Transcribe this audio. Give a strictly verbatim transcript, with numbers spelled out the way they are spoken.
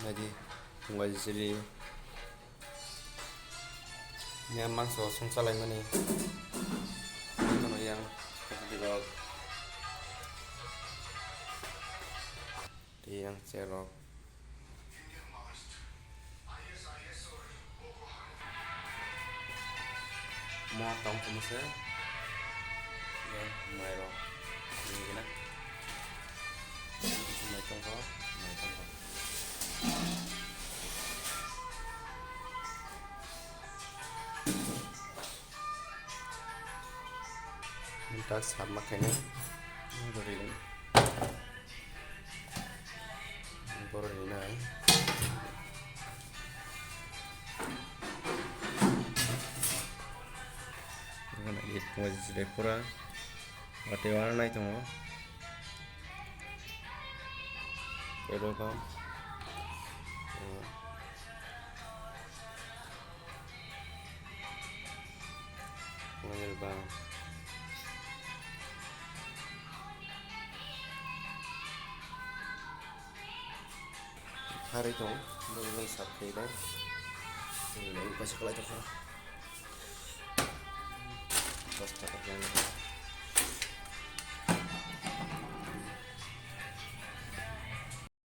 Naidi, tungbai jisiri. Yang mangso song chalaimani. Kono yang, rok. Tei yang cherok. Mo tong khumu se. Yang mairok. Ini gina. Mai tong kho, mai tong kho. Minta sama kene. Ini beri. Borok ni nai. Nai pura. Watwi wana nai tongo. Ero kha. Oil ba. Harwi tong, bwrwi sap khe dai. Bwrwi kaisa khlai tongkha. Dos taka khlai.